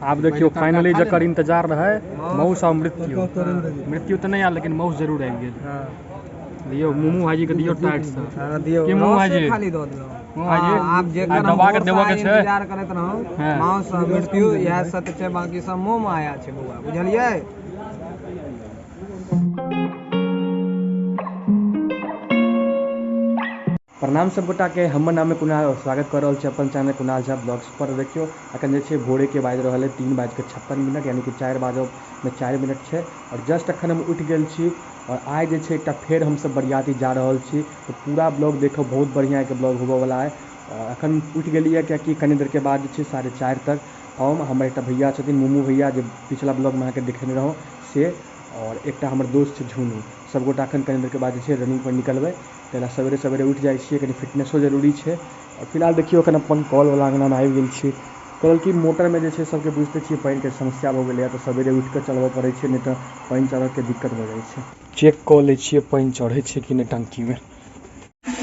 आब देखियौ फाइनली जकर इंतजार रहै मौस आ मृत्यु। मृत्यु तऽ नहि आयल, लेकिन मौस जरूर आबि गेल। दियौ मुमू भाईजी के, दियौ टाइट से। दियौ। की मुमू भाईजी? खाली दऽ दियौ। मुमू भाईजी, आब जेकर आइ हम दबा के भोरसँ देबऽ के आइ छै। इंतजार करैत रहौं, माउस आ मृत्यु, इएह सत्य छै, बाकी सब मोह माया छै बौआ, बुझलियै? प्रणाम सब गोटा के, हमर नाम है कुणाल और स्वागत कर रहल छी अपन चैनल कुणाल झा ब्लॉग्स पर। देखियौ अखन जे छै भोरे के बाजि रहल है तीन बाजि के छप्पन मिनट, यानी कि 4 बाजऽ में 4 मिनट छै। और जस्ट अखन हम उठि गेल छी और आइ जे छै एकटा फेर हमसब बरियाती जा रहल छी। तऽ पूरा ब्लॉग देखब, बहुत बढ़िआँ एक ब्लॉग होबऽवला है। और अखन उठि गेलियै कियाकि कनी देरके बाद जे छै 4:30 तक हम, हमर एकटा भैया छथिन मुमू भैया, जे पिछला ब्लॉगमे अहाँके देखेने रहौं से, और एकटा हमर दोस्त छै झुनू, सबगोटा अखन कनी देरके बाद जे छै रनिंग पर निकलबै। ताहि लए सवेरे सवेरे उठि जाइ छियै, कनी फिटनेसो जरूरी छै। और फिलहाल देखियौ अखन अपन कलवला अङ्गनामे आबि गेल छी। कहल कि मोटरमे जे छै सबके बुझिते छियै पानिके समस्या भऽ गेलैए, तऽ सवेरे उठि कऽ चलबऽ पड़ै छै, नहि तऽ पानि चढ़ऽके दिक्कत भऽ जाइ छै। चेक कऽ लै छियै पानि चढ़ै छै कि नहि टंकीमे।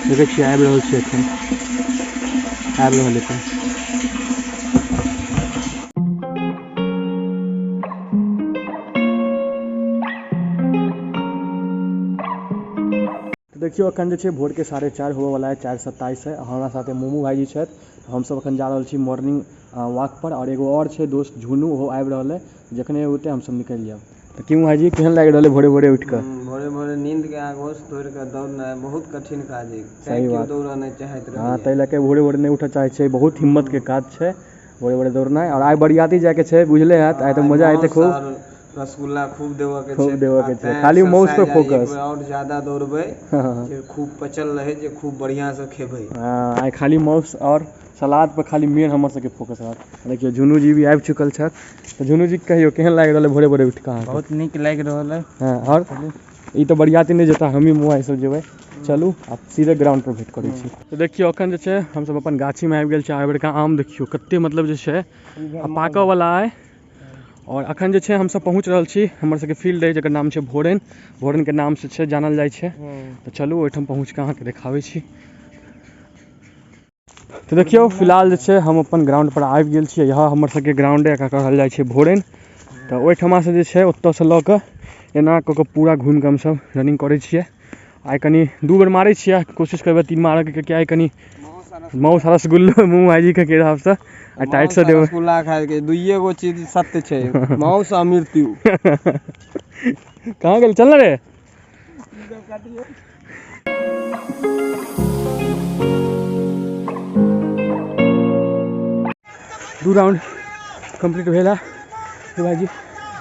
देखै छियै आबि रहल छै, एखन आबि रहल है पानि। तऽ देखियौ अखन जे छै भोरके 4:30 होबऽवला है, 4:27 है। हमरा साथे मुमू भाईजी छथि, हमसब अखन जा रहल छी मॉर्निंग वॉक पर। और एगो और छै दोस्त झुनू, ओहो आबि रहल है, जखने औतै हमसब निकलि जायब। तऽ की भाईजी, केहन लागि रहल है भोरे भोरे उठि कऽ? भोरे भोरे नींद के आगोश तोड़ि कऽ दौड़नाइ बहुत कठिन काज है। सही केओ बात। दौड़ऽ नहि चाहैत रहैए। ताहि लए कऽ भोरे भोरे नहि उठऽ चाहै छै, बहुत हिम्मत के काज छै भोरे भोरे दौड़नाइ। और आइ बरियाती जायके छै, बुझले हैत, आइ तऽ मजा एतै खूब। माउस आर रसगुल्ला खूब देबऽ के खूब छै। देबऽ के आ छै। तैं खाली माउस पर एक्सरसाइज आइ एक फोकस। बेर और ज्यादा दौड़बै जे खूब पचल रहै, जे खूब बढ़िआँ से खेबै। हँ, आइ खाली माउस और सलाद पर खाली मेन हमर सबके फोकस रहत। देखियौ झुनू जी भी आबि चुकल छथि। तऽ झुनू जी कहियौ केहन लागि रहल है भोरे भोरे उठि कऽ अहाँके? बहुत नीक लागि रहल है। हँ, और ई तऽ बरियाती नहि जेता, हमही मुँह सब जेबै। चलू आब सीधे ग्राउंड पर भेंट करै छी। तऽ देखियौ अखन जे छै हमसब अपन गाछीमे आबि गेल छी। आइ बेरका आम देखियौ कते जे छै आ पाकऽ वला अइ। और अखन जे छै हमसब पहुँच रहल छी, हमर सबके फील्ड अइ जकर नाम छै भोरन, भोरनके नामसँ छै जानल जाइ छै। तऽ चलू ओहिठाम पहुँच कऽ अहाँके देखाबै छी। तऽ देखियौ फिलहाल जे छै हम अपन ग्राउंड पर आबि गेल छी। यह हमर सबके ग्राउंड अइ, एकरा कहल जाइ छै भोरन। तऽ ओहिठमासँ जे छै ओतऽसँ लऽ कऽ एना कऽ कऽ पूरा घुमि कऽ हमसब रनिंग करै छियै। आइ कनि 2 बेर मारै छियै, कोशिश करबै 3 मारऽके, कियाकि आइ कनि माउस आ रसगुल्लो मुँह भाईजीके के हिसाबसँ आ टाइटसँ माउस आ देबै। रसगुल्ला खायके दुइए गो चीज सत्य छै, माउस आ मृत्यु। कहाँ गेल? चल ना रे। 2 राउंड कंप्लीट भेल है भाईजी।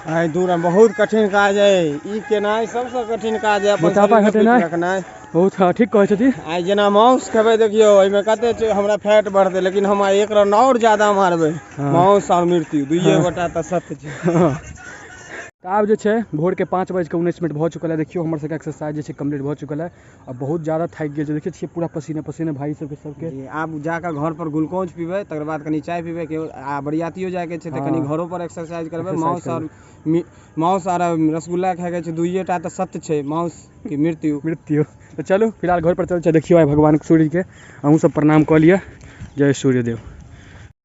आइ 2 राउंड बहुत कठिन काज है, ई केनाइ सबसँ कठिन काज है, अपन मोटापा शरीरके घटेनाइ। फिट रखनाइ। बहुत, हाँ, ठीक कहै छथिन। आइ जेना माउस खेबै देखियौ ओहिमे कते छै, हमरा फैट बढ़तै, लेकिन हम आइ 1 राउंड और ज्यादा मारबै। माउस और मृत्यु दुइए गोटा तऽ सत्य छै। तऽ आब जे छै भोर के पाँच बाजि कऽ उन्नैस मिनट भऽ चुकल है। देखियौ हमर सबके एक्सरसाइज जे छै कम्प्लीट भऽ चुकल है आ बहुत ज्यादा थाकि गेल छै। देखै छियै पूरा पसीने पसीने भाई सबके सबके। जी, आब जाकऽ घर पर ग्लूकोज पीबै, तकर बाद कनी चाय पीबै, के आ बरियातियो जायके छै तऽ कनी घरो पर एक्सरसाइज करबै। एक्सरसाइज करबै। माउस आर रसगुल्ला खायके छै, दुइए टा तऽ सत्य छै, माउस की मृत्यु। मृत्यु। तऽ चलू फिलहाल घर पर चलै छै। देखियौ आइ भगवान सूर्य के अहूँ सब प्रणाम कऽ लिअ, जय सूर्यदेव।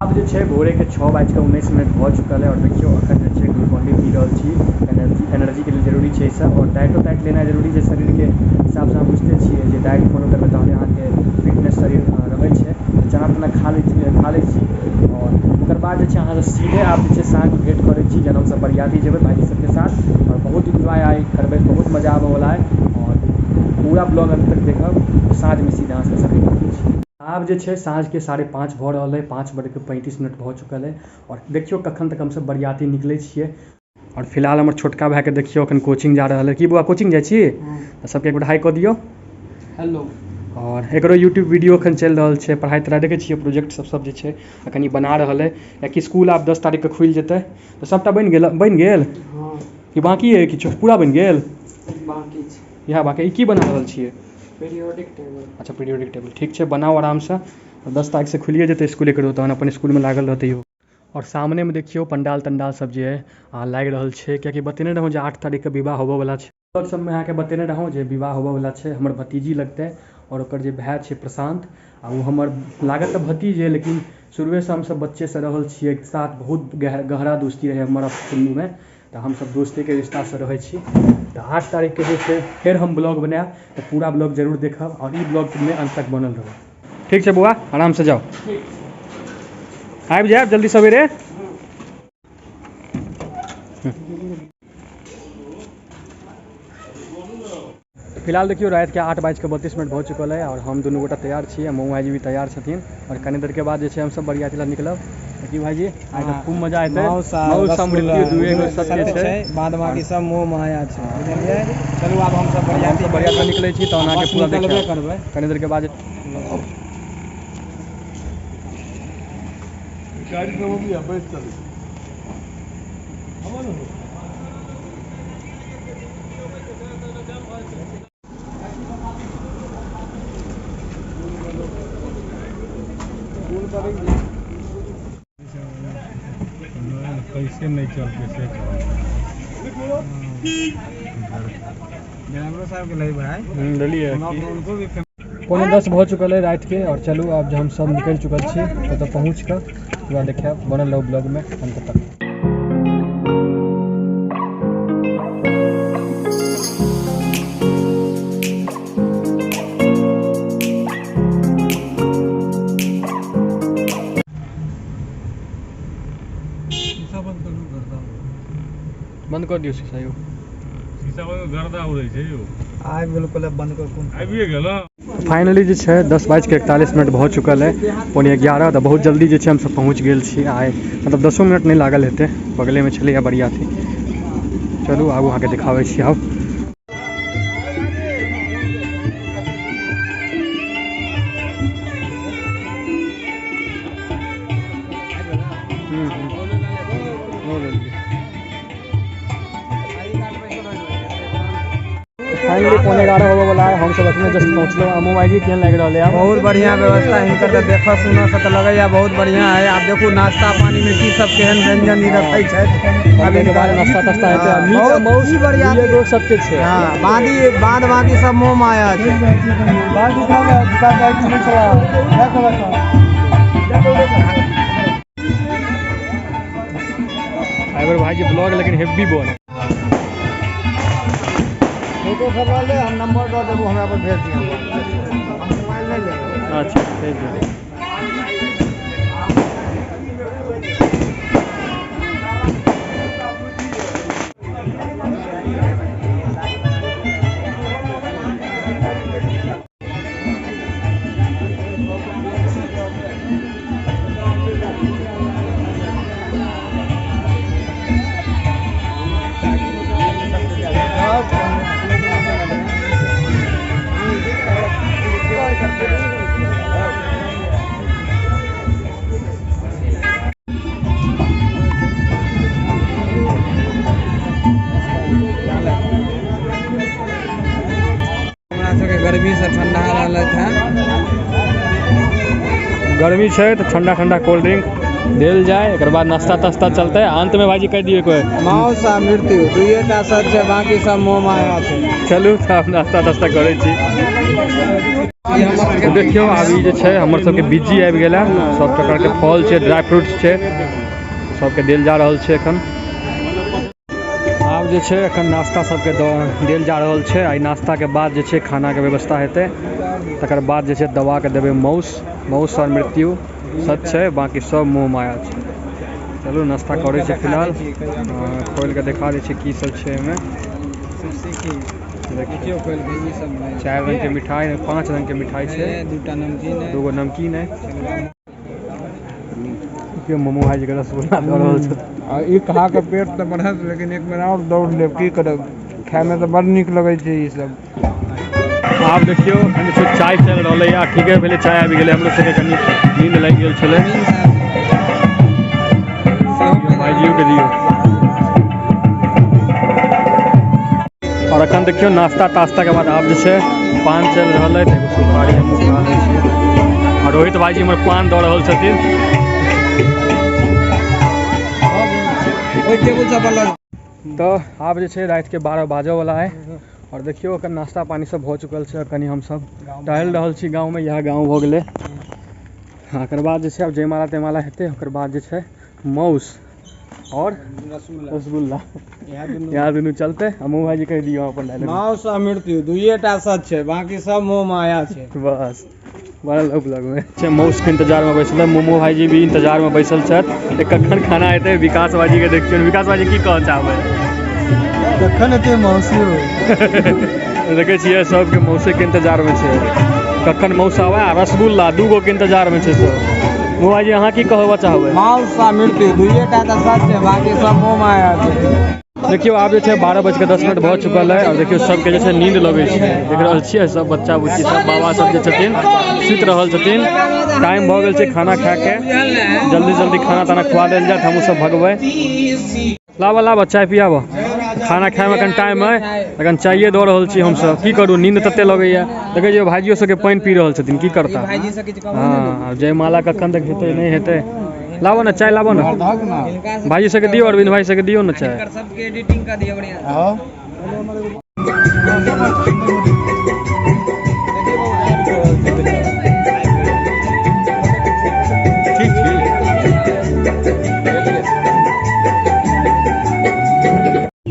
आब जे छै भोरे के छओ बाजि कऽ उन्नैस मिनट भऽ चुकल है और देखियौ अखन जे छै ग्लूकॉन डी पी रहल छी। एनर्जी के लिए जरूरी छै ई सब, और डाइटो ताइट लेनाइ जरूरी छै शरीरके हिसाबसँ। अहाँ बुझिते छियै जे डाइट फॉलो करबै तहने अहाँके फिटनेस शरीर रहै छै। चना तना खा लै छी और ओकर बाद जे छै अहाँसँ सीधे आब जे छै साँझ भेंट करै छी, जहन हमसब बरियाती जेबै भाईजी सबके साथ और बहुत इन्जॉय आइ करबै, बहुत मजा आबऽवला है और पूरा ब्लॉग अंत तक देखब। साँझमे सीधे अहाँ सबसँ भेंट करै छी। आब जे छै साँझके 5:30 भऽ रहल अइ, पाँच बजि कऽ पैंतीस मिनट भऽ चुकल अइ और देखियौ कखन तक हमसब बरियाती निकलै छियै। और फिलहाल हमर छोटका भाइके देखियौ अखन कोचिंग जा रहल है। की बौआ कोचिंग जाइ छी? तऽ सबके एक बेर हाई कऽ दियौ। हेलो। और एकरो यूट्यूब वीडियो अखन चलि रहल छै, पढ़ाई तढ़ाई देखै छियै, प्रोजेक्ट सब जे छै अखन ई बना रहल है, कियाकि स्कूल आब 10 तारीखके खुलि जेतै। तऽ सबटा बनि गेल? बनि गेल हँ। कि बाकी है किछु? पूरा बनि गेल? बाकी छै। इएह बाकी। ई की बना रहल छियै? Periodic table. अच्छा पीरियोडिक टेबल, ठीक छै, बनाउ आरामसँ। 10 तारीख से खुलिए जेतै स्कूल एकरो, तहन अपन स्कूलमे लागल रहतै इहो। और सामनेमे देखियौ पंडाल तंडाल सब जे है, लागि रहल छै, कियाकि बतेने रहौं जे 8 तारीखके विवाह होबऽवला छै। ब्लॉग सबमे अहाँके बतेने रहौं जे विवाह होबऽवला छै, हमर भतीजी लगतै और ओकर जे भाय छै प्रशांत, आ ओ हमर लागत तऽ भतीज है लेकिन शुरुएसँ हमसब बच्चेसँ रहल छियै एक साथ, बहुत गहरा दोस्ती रहै हमर दुनूमे। तऽ हमसब दोस्तीके रिश्तासँ रहै छी। तऽ 8 तारीखके जे छै फेर हम ब्लॉग बनायब, तऽ पूरा ब्लॉग जरूर देखब आओर ई ब्लॉगमे अंत तक बनल रहब। ठीक छै बौआ, आरामसँ जाउ, आबि जायब जल्दी सवेरे। फिलहाल देखियौ रातिके 8:32 भऽ चुकल है आओर हम दुनू गोटा तैयार छी, मऊ भाईजी भी तैयार छथिन आओर कनी देरके बाद जे छै हमसब बरियाती लए निकलब। की भाईजी आइ तऽ खूब मजा एतै। मौस समृद्धि दुए गो सत्य छै, बाद बाकी सब मोह माया छै, बुझलियै। चलू आब हमसब बरियाती निकलै छी, तहन अहाँके पूरा देखबे करबै कनी देरके बाद। गाड़ी सब अभी बैठ चलू। कैसे नहीं चलते से ड्राइवरो साहब के लई भाई लेलिए। उनको भी 9:45 भऽ चुकल है राति के और चलू आब हम सब निकलि चुकल छी, ओतऽ पहुँच कऽ पूरा देखायब। बनल रहू ब्लॉग में अंत तक। बंद कर दियौ शीशा यौ। शीशा बंद गर्दा उड़ै छै यौ। आबि गेल, कहले बंद कर। कोन आबिए गेल। फाइनली जे छै 10:41 भऽ चुकल है, 10:45। तऽ बहुत जल्दी जे छै हमसब पहुँच गेल छी आइ, मतलब 10 मिनट नहि लागल हेतै, बगलेमे छलैए बरियाती। चलू आगू अहाँके देखाबै छी आब। फाइनली 10:45 होबे वाला है, हमसब अखने जस्ट पहुँचलहुँ। अमू भाईजी केहन लागि रहल है? बहुत बढ़िया व्यवस्था हिनकर, तऽ देखऽ सुनऽ से तऽ लगैया बहुत बढ़िया है। आब देखू नाश्ता पानी में की सब केहन व्यंजन ई रखै छथि। आब एहिके बाद नाश्ता तास्ता हेतै। मीट मौस दुइए गो सत्य छै। हाँ, बाद बाकी सब मोह माया छै। एहि भाईजी ब्लॉग लेकिन हेवी बन। फोटो सब रहलै, हम नंबर दऽ देबो, हमरा पर भेज दिअ, हम मोबाइल नहि लेबै। अच्छा भेज दिअ। हमरा सबके गर्मी से ठंडा रहलथि हैं। गर्मी छै तऽ ठंडा ठंडा कोल्ड ड्रिंक देल जाय, एकर बाद नाश्ता तास्ता चलतै। अंत में भाईजी कहि दियौ कोइ। मौस आ मृत्यु दुइएटा सच छै, बाकी सब मोह माया छै। चलू तऽ आब नाश्ता तास्ता करै छी। देखियौ आब ई जे छै हमर सबके बिज्जी आबि गेल है, सब प्रकारके फल छै, ड्राई फ्रूट्स छै, सबके देल जा रहल छै। एखन आब जे छै एखन नाश्ता सबके देल जा रहल छै। आ ई नाश्ताके बाद जे छै खानाके व्यवस्था हेतै, तकर बाद जे छै दबाके देबै मौस। मौस और मृत्यु सच छै, बाकी सब मोह माया छै। चलू नाश्ता करै छै फिलहाल। खोलि कऽ देखा दै छै की सब छै एहिमे। देखियौ 4 रंगके मिठाई, 5 रंगके मिठाई छै, दूटा नमकीन है, दूगो नमकीन है। देखियौ मोमो भाईजी के रसगुल्ला दऽ रहल छथि। आ ई खा कऽ पेट तऽ बढ़त, लेकिन एक बेर आओर दौड़ लेब, की करब, खायमे तऽ बड़ नीक लगै छै ई सब। आब देखियौ एखन जे छै चाय चलि रहलै है। ठीके भेलै चाय आबि गेलै, हमरो सबके कनि नींद लागि गेल छलै। भाईजियो के दियौ। और अखन देखियौ नाश्ता तास्ता के बाद आब जे छै पान चलि रहल है, एगो सुपारी हमहूँ खा लै छी। और रोहित भाईजी हमर पान दऽ रहल छथिन। ओहि टेबुल सब पर लऽ तऽ आब जे छै रातिके 12 बाजऽवला है और देखियौ एखन नाश्ता पानी सब भऽ चुकल छै। कनि हमसब टहलि रहल छी गाँवमे, इएह गाँव भऽ गेलै। हाँ, एकर बाद जे छै आब जयमाला तयमाला हेतै, ओकर बाद जे छै मौस और रसगुल्ला, यहाँ दुनू चलते। हमू भाईजी कहि दियौ अपन डायलॉग। मौस आ मृत्यु दुइएटा सच छै, बाकी सब मोह माया छै। बस बड़ा ब्लॉग में छै। मौस के इंतजार में बैसल, मोमो भाईजी भी इंतजार में बैसल छथि, कखन खाना एतै। विकास भाईजी के देखियौ, विकास भाईजी की कहऽ चाहबै? कखन एतै मौसी? देखै छियै सबके मौसे के इंतजार में छै, कखन मौस आबै आ रसगुल्ला दूगो के इंतजार में छै सब। मोमो भाईजी अहाँ की कहबऽ चाहबै? मौस आ मृत्यु दुइएटा तऽ सच छै, बाकी सब मोह माया छै। देखियौ आब जे छै 12:10 भऽ चुकल है और देखियौ सबके जे छै नींद लगै छै। देख रहल छियै सब बच्चा बुच्ची सब बाबा सब जे छथिन सुति रहल छथिन। टाइम भऽ गेल छै खाना खाके, जल्दी जल्दी खाना ताना खुआ देल जायत, हमहूँ सब भगबै। लाबऽ लाबऽ चाय पियाबऽ, खाना खायमे एखन टाइम है, एखन चाये दऽ रहल छी हमसब। की करू, नींद तते लगैया। देखै छियै भाइजियो सबके पानि पी रहल छथिन, की करता। हँ, जयमाला कखन तक हेतै नहि हेतै। लाबऽ ने चाय, लाबऽ ने भाईजी सबके दियौ, अरविंद भाई सबके दियौ ने चाय। सबके एडिटिंग कर दियौ बढ़िया। ठीक ठीक।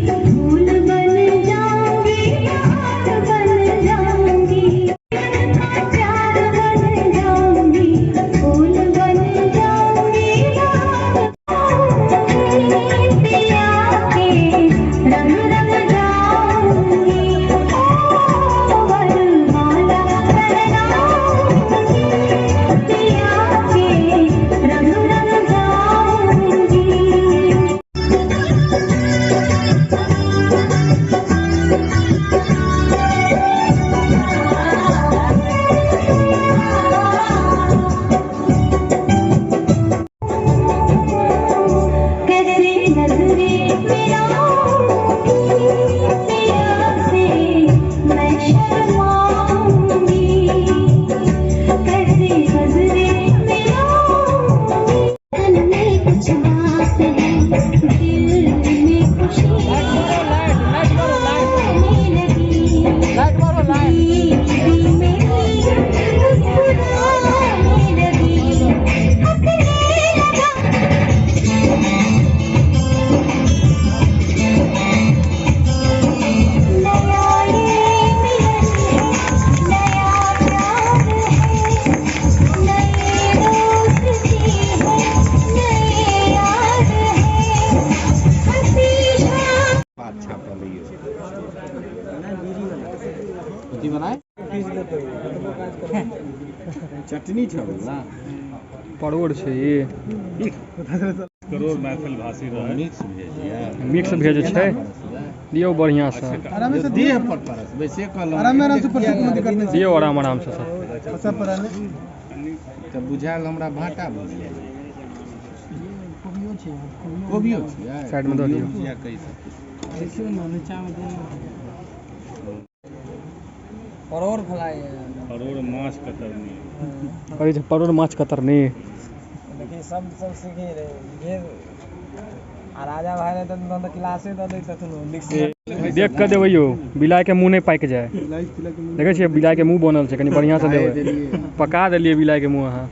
फूल बन जाऊंगी, हार बन जाऊंगी, प्यार बन जाऊंगी, फूल बन जाऊंगी, पिया के रंग रंग जाऊंगी, वरमाला पहनाऊंगी, पिया के रंग रंग जाऊंगी। कैसे नजरे मिलाऊंगी, पिया से मैं शर्माऊंगी, कैसे नजरे मिलाऊंगी। तन में कुछ बात है, दिल में खुशी आने लगी, दिल में मुस्कुराने लगी, हंसने लगा। नया ये मिलन है, नया प्यार है, नए दोस्ती है, नए यार है, हंसी शाम। चटनी छौ ना? परोड़ छै ई। करोड़ मैथिल भाषी रहै। मिक्स भेज यऽ। मिक्स भेज छै, दियौ बढ़िया से। आराम से देह पर परसबै से कहलहुँ। आराम आराम से परसू कोनो दिक्कत नहीं। दियौ आराम आराम से सब। सब पर आने तऽ बुझायल हमरा भाटा बुझायल। कोबियो छियै? साइड में दऽ दियौ। भुजिया कहि सकै छी। परोड़ फलाइ करोड़ माछ कतरनी। कहै छै परोड़ माछ कतरनी। देखिए सब सब सीखे रहे जे आ राजा भाई रहे तऽ क्लासे दऽ दैत तखनो। देख कऽ देबै यौ, बिलाइ के मुँह नहि पाकि जाय। देखै छियै बिलाइ के मुँह बनल छै, कनि बढ़िआँ से देबै। पका देलियै बिलाइ के मुँह अहाँ।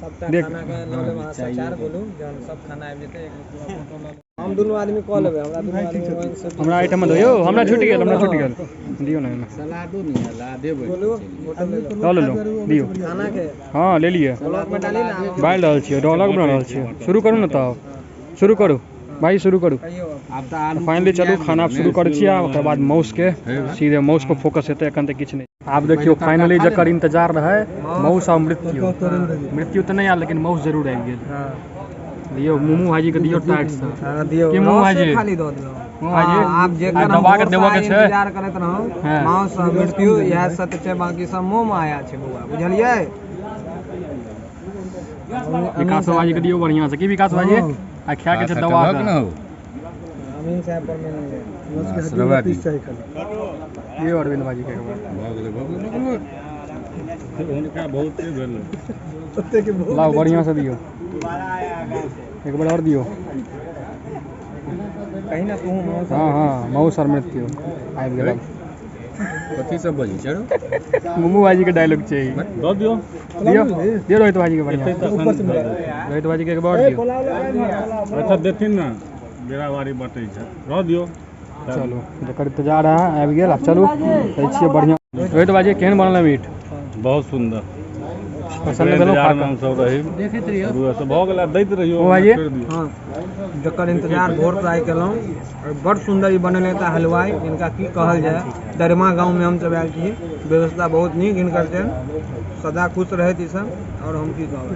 सबटा देख। खाना के लऽ लेब अहाँ सब चार गोलू, जहन सब खाना आबि जेतै एक पूरा फोटो लऽ लेब। हम दुनू आदमी कऽ लेबै, हमरा दुनू आदमी ओहन से। हमरा एहिठाम दियौ, हमरा छुटि गेल, हमरा छुटि गेल, दियौ ने एहिमे। सलादो नहि है, लादे बैठ गोलू चलि फोटो ले लो लऽ लेलहुँ, दियौ। खाना के। हाँ ले लिअ। ब्लॉग में डाली ना। बाजि रहल छियै, डॉलर बना रहल छियै। शुरू करू ने तब, शुरू करू भाई, शुरू करू। कहियौ। आब तऽ आलू फाइनली चलू खाना शुरू करै छियै, ओकर बाद मौसके सीधे मौस पर फोकस हेतै, एखन तऽ किछु नहि। आब देखियौ फाइनली जकर इंतजार रहै, मौस आ मृत्यु। मृत्यु तऽ नहि आयल, लेकिन मौस जरूर आबि गेल। दियौ मोमो भाईजी के दियौ टाइट से। हाँ दियौ। की मोमो भाईजी? खाली दऽ दियौ। मोमो भाईजी? हाँ, आब जेकर आ हम दबा के भोर देबऽ से के छै। इंतजार करैत रहौं, हाँ। माउस आ मृत्यु इएह सत्य छै, बाकी सब मोह माया छै बौआ, बुझलियै? विकास भाईजी के दियौ बढ़िआँ से। की विकास भाईजी, आ खाय के छै दवा के। के। ने हौ। अमीन साहब पर में नहीं है। रवा दियौ। दियौ अरविंद भाईजी के एक बार। भऽ गेलै, भऽ गेलै, भऽ गेलै। हुनका बहुते भेलै। लाओ बढ़िआँ से दियौ, एक बार और दियौ। कहीं ना तू माउस। हाँ हाँ, मौस और मृत्यु आबि गेल। कथी सब बजै छै रो? मुमू भाईजी के डायलॉग छै ई। दऽ दियौ। दियौ दियौ रोहित भाईजी के बढ़िया। एतै तखन दऽ देब। रोहित भाईजी के एक बार दियौ। अच्छा देथिन ने, बेराबारी बटै छै, रह दियौ। चलू जकर इंतजार है आबि गेल, आब चलू दै छियै बढ़िआँ। रोहित भाईजी केहन बनल है मीट? बहुत सुन्दर। पसन्द भेलौ खा इंतजार में कऽ? हमसब रही। देखैत रहियौ। शुरुए से भऽ गेल, आब दैत रहियौ। ओ भाईजी? छोड़ि दियौ। हँ, जकर इंतजार भोर से आइ केलहुँ। आओर बड़ सुन्दर ई बनेने हेता हलवाइ, हिनका की कहल जाय। दरमा गाँवमे हमसब आयल छी, व्यवस्था बहुत नीक हिनकर छनि, सदा खुश रहथि ई सब, आओर हम की कहबै।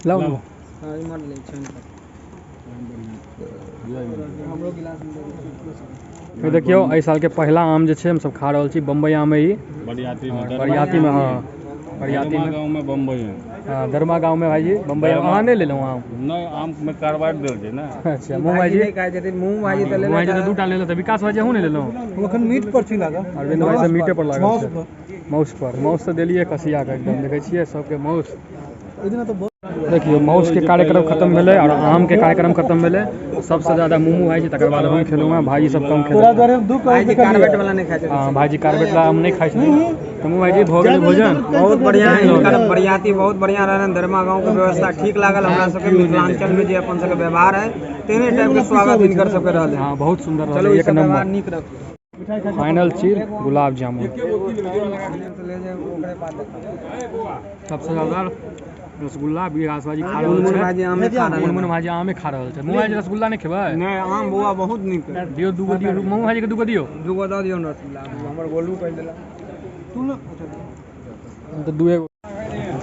लाउ ने। हँ, इम्हर लै छनि। हमरो गिलास मे दऽ दियौ। ई देखियौ एहि सालके पहिला आम जे छै हमसब खा रहल छी, बम्बई आम है ई। बरियाती में। बरियाती में, हाँ बरियाती में। गाँव में बम्बई है। हाँ, दरमा गाँव में भाईजी बम्बई आम। अहाँ नहि लेलहुँ आम? नहि, आम में कार्बाइड देल छै ने। अच्छा मुँह भाईजी भाईजी नहि खाइ छथिन, मुँह भाईजी तऽ मुँह भाईजी तऽ लेले। दूटा लेलहुँ, तऽ विकास भाईजी अहूँ नहि लेलहुँ? एखन मीट पर छी लागल। अरविंद भाई सब मीटे पर लागल छै। माउस पर, माउस तऽ देलियै कसिया के एकदम। देखै छियै सबके माउस। देखियौ माउस के कार्यक्रम खतम भेलै आओर आम के कार्यक्रम खतम भेलै। सबसँ ज्यादा मुमू भाईजी, तकर बाद हम खेलहुँ हेँ, भाईजी सब कम खेलथि। भाईजी कार्बेट वाला नहि खाइ छथिन। हँ भाईजी कार्बेट वाला आम नहि खाइ छथिन। तऽ मुँह भाईजी भऽ गेलै भोजन? बहुत बढ़िया, हिनकर बरियाती बहुत बढ़िया रहलनि। दरमा गाँव के व्यवस्था ठीक लागल हमरा सबके। मिथिलांचल में जे अपन सबके व्यवहार है तेहने टाइप के स्वागत हिनकर सबके रहलै। हाँ बहुत सुन्दर चलू रहलै, ई एक सब व्यवहार नंबर। नीक रखू। फाइनल चीज गुलाब जामुन। सबसँ ज्यादा रसगुल्ला विकास भाईजी खा रहल मुनमुन छै। भाईजी आमे खा रहल। मुनमुन भाईजी आमे खा रहल छै। मुँह भाईजी रसगुल्ला नहि खेबै? नहि, आम बौआ बहुत नीक है। दियौ दूगो, दियौ मुँह भाईजी के दूगो दियौ। दूगो दऽ दियौ रसगुल्ला, हमर गोलू कहि देलक। तऽ दूए।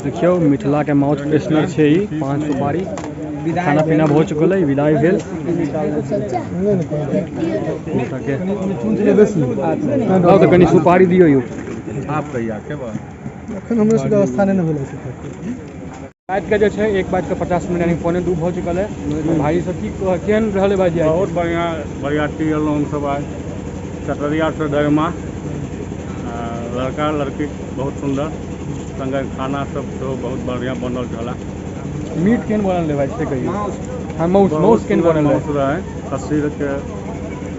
देखियौ मिथिलाके माउथ फ्रेशनर छै ई पान सुपारी। खाना पीना भऽ चुकल अइ, विदाई भेल। मिथिलाके लाउ तऽ कनि सुपारी दियौ यौ। आप कहिया खेबै? एखन हमरो सबके अवस्था नहि भेलै। राति के जे छै 1:50, यानी 1:45 भऽ चुकल है। भाई सब की केहन रहलै भाईजी आइ? बहुत बढ़िया बरियाती एलहुँ हमसब आइ चतरिया से दरमा। लड़का लड़की बहुत सुन्दर, संगे खाना सब सेहो बहुत बढ़िया बनल छलै। मीट केहन बनल रहै भाई से कहियौ? हाँ माउस, माउस केहन बनल रहै? माउस रहै, खस्सी के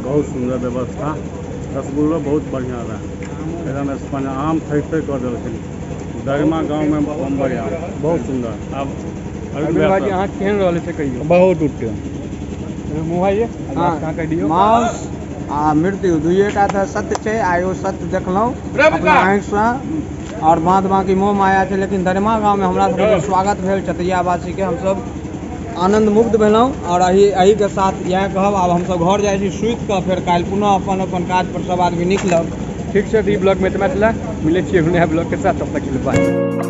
बहुत सुन्दर व्यवस्था, रसगुल्लो बहुत बढ़िया रहै, एकदम स्पंज। आम थै थै कऽ देलखिन। दरमा गाँव में बम्बई आम बहुत सुन्दर। आब अरविंद भाईजी अहाँ केहन रहलै से कहियौ? बहुत उत्तम। मुँह भाईजी अहाँ कहि दियौ। माउस आ मृत्यु दुइएटा तऽ सत्य छै। आइ ओ सत्य देखलहुँ अपना आँखिसँ, आओर बाद बाँकी मोह माया छै। लेकिन दरमा गाँवमे हमरा सबके जे स्वागत भेल चतरियावासीके, हमसब आनन्द मुग्ध भेलहुँ। आओर एहिके साथ इएह कहब, आब हमसब घर जाइ छी सुति कऽ, फेर काल्हि पुनः अपन अपन काज पर सब आदमी निकलब। ठीक छै, तऽ ई ब्लॉगमे एतना छलै। मिलै छियै नया ब्लॉगके साथ, तब तक के लिए बाय।